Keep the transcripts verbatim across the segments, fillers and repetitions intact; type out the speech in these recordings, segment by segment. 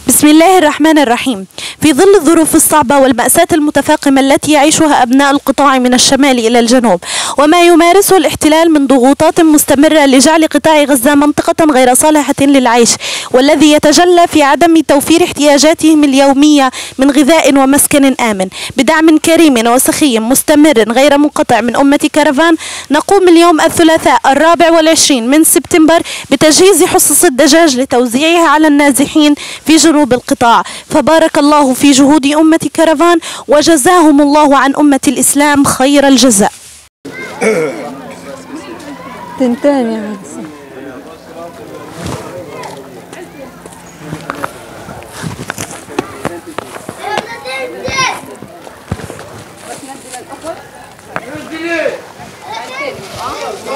بسم الله الرحمن الرحيم. في ظل الظروف الصعبة والمأساة المتفاقمة التي يعيشها أبناء القطاع من الشمال إلى الجنوب، وما يمارسه الاحتلال من ضغوطات مستمرة لجعل قطاع غزة منطقة غير صالحة للعيش، والذي يتجلى في عدم توفير احتياجاتهم اليومية من غذاء ومسكن آمن، بدعم كريم وسخي مستمر غير منقطع من أمة كرفان، نقوم اليوم الثلاثاء الرابع والعشرين من سبتمبر بتجهيز حصص الدجاج لتوزيعها على النازحين في جنوب القطاع، فبارك الله في جهود أمة كرفان، وجزاهم الله عن أمة الإسلام خير الجزاء. تنتين يا عيسى.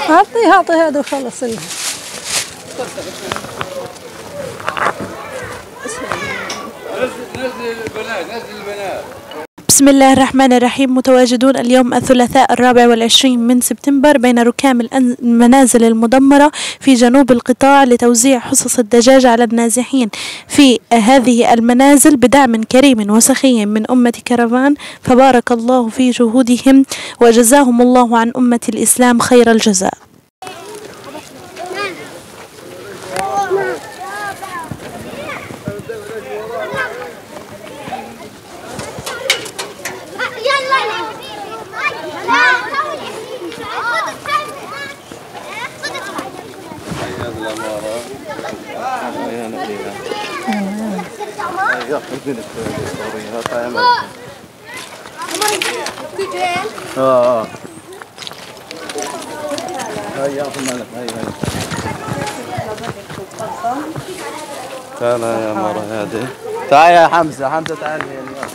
أعطيها، أعطيها هذا وخلص لها. بسم الله الرحمن الرحيم. متواجدون اليوم الثلاثاء الرابع والعشرين من سبتمبر بين ركام الأن-، المنازل المدمرة في جنوب القطاع لتوزيع حصص الدجاج على النازحين في هذه المنازل بدعم كريم وسخي من أمة كرفان، فبارك الله في جهودهم وجزاهم الله عن أمة الإسلام خير الجزاء. آه، آه. هاي يا أخي مالك، هاي، هاي. تعال يا مرة هذه. تعال يا حمزة، حمزة تعال هنا.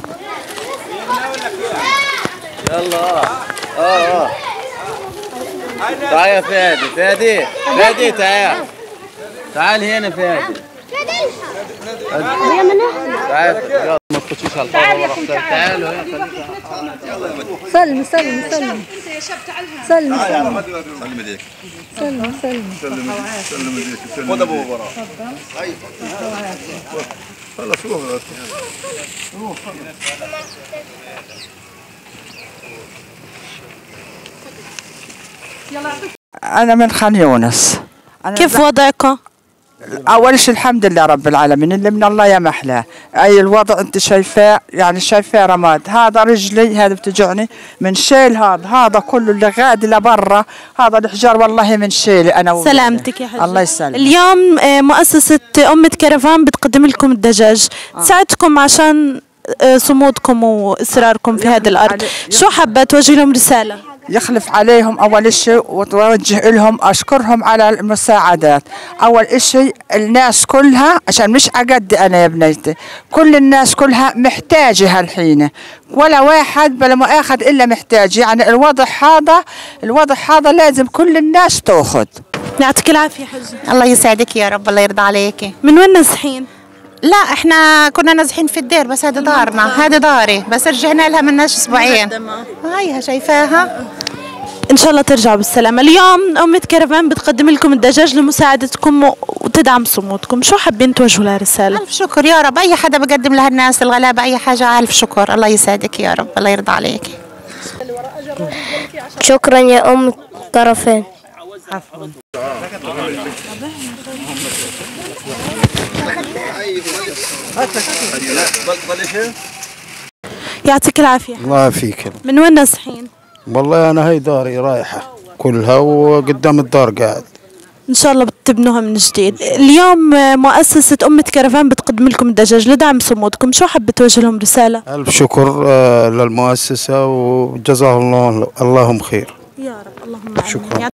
يلا. آه، آه. تعال يا فادي، فادي، فادي تعال. تعال هنا فادي. تعال، يلا، ما تخشيش على الفاضي ورا. تعالوا، يا خليك. سلم، سلم، سلم. سلم، سلم. سلم عليك. سلم، سلم. سلم عليك، سلم عليك، سلم عليك. خذ أبو برا. خلاص، روح، روح. روح، خلاص. أنا من خان يونس. أنا كيف وضعكم؟ أول شي الحمد لله رب العالمين، اللي من الله يا محلاه. أي الوضع أنت شايفاه، يعني شايفاه رماد. هذا رجلي، هذا بتجعني من شيل هذا، هذا كله اللي غادي لبرا، هذا الحجار والله من شيلي أنا وولدي. سلامتك يا حجة. الله يسلمك. اليوم، آه، مؤسسة أمة كرفان بتقدم لكم الدجاج. آه. تساعدكم عشان آه، صمودكم وإصراركم في هذه الأرض. شو حابة توجهي لهم رسالة؟ يخلف عليهم أول شي، وتوجه لهم، أشكرهم على المساعدات. أول إشي الناس كلها، عشان مش عقدي أنا يا بنيتي، كل الناس كلها محتاجة هالحين، ولا واحد بلا ما آخذ إلا محتاج. يعني الوضع هذا، الوضع هذا لازم كل الناس تأخذ. يعطيك العافية حجة. الله يسعدك يا رب، الله يرضى عليك. من وين نازحين؟ لا، احنا كنا نازحين في الدير، بس هذه دارنا، هذه داري، بس رجعنا لها مناش أسبوعين. مقدمة. هايها شايفاها؟ إن شاء الله ترجعوا بالسلامة. اليوم أمة كرفان بتقدم لكم الدجاج لمساعدتكم و-، وتدعم صمودكم. شو حابين توجهوا لها رسالة؟ ألف شكر يا رب. أي حدا بقدم لهالناس الغلابة أي حاجة، ألف شكر. الله يسعدك يا رب، الله يرضى عليك. شكرا يا أم كرفان. عفوا. يعطيك العافية. الله يعافيك. من وين نازحين؟ والله أنا هاي داري رايحة كلها وقدام الدار قاعد. إن شاء الله بتبنوها من جديد. اليوم، آه، مؤسسة أمة كرفان بتقدم لكم الدجاج لدعم صمودكم. شو حابة توجه لهم رسالة؟ ألف شكر، آه، للمؤسسة وجزاهم الله، اللهم خير. يا رب، اللهم آمين. شكرا.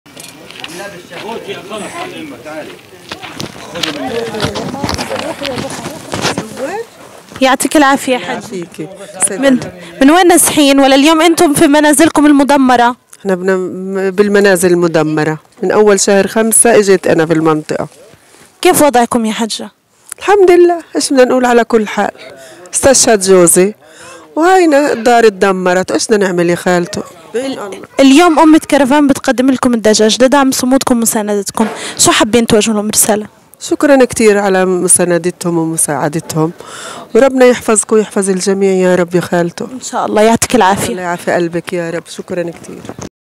يعطيك العافية حاج. يعافيك. من، من وين نازحين ولا اليوم أنتم في منازلكم المدمرة؟ احنا بن-، بالمنازل المدمرة. من أول شهر خمسة اجيت أنا في المنطقة. كيف وضعكم يا حجة؟ الحمد لله، ايش بدنا نقول، على كل حال. استشهد جوزي، وهاينا الدار اتدمرت، ايش بدنا نعمل يا خالتو؟ اليوم أمة كرفان بتقدم لكم الدجاج لدعم صمودكم ومساندتكم. شو حابين توجهوا لهم رسالة؟ شكرا كتير على مساندتهم ومساعدتهم، وربنا يحفظكم ويحفظ الجميع يا رب يا خالتو. إن شاء الله، يعطيك العافية. الله يعافي قلبك يا رب، شكرا كتير.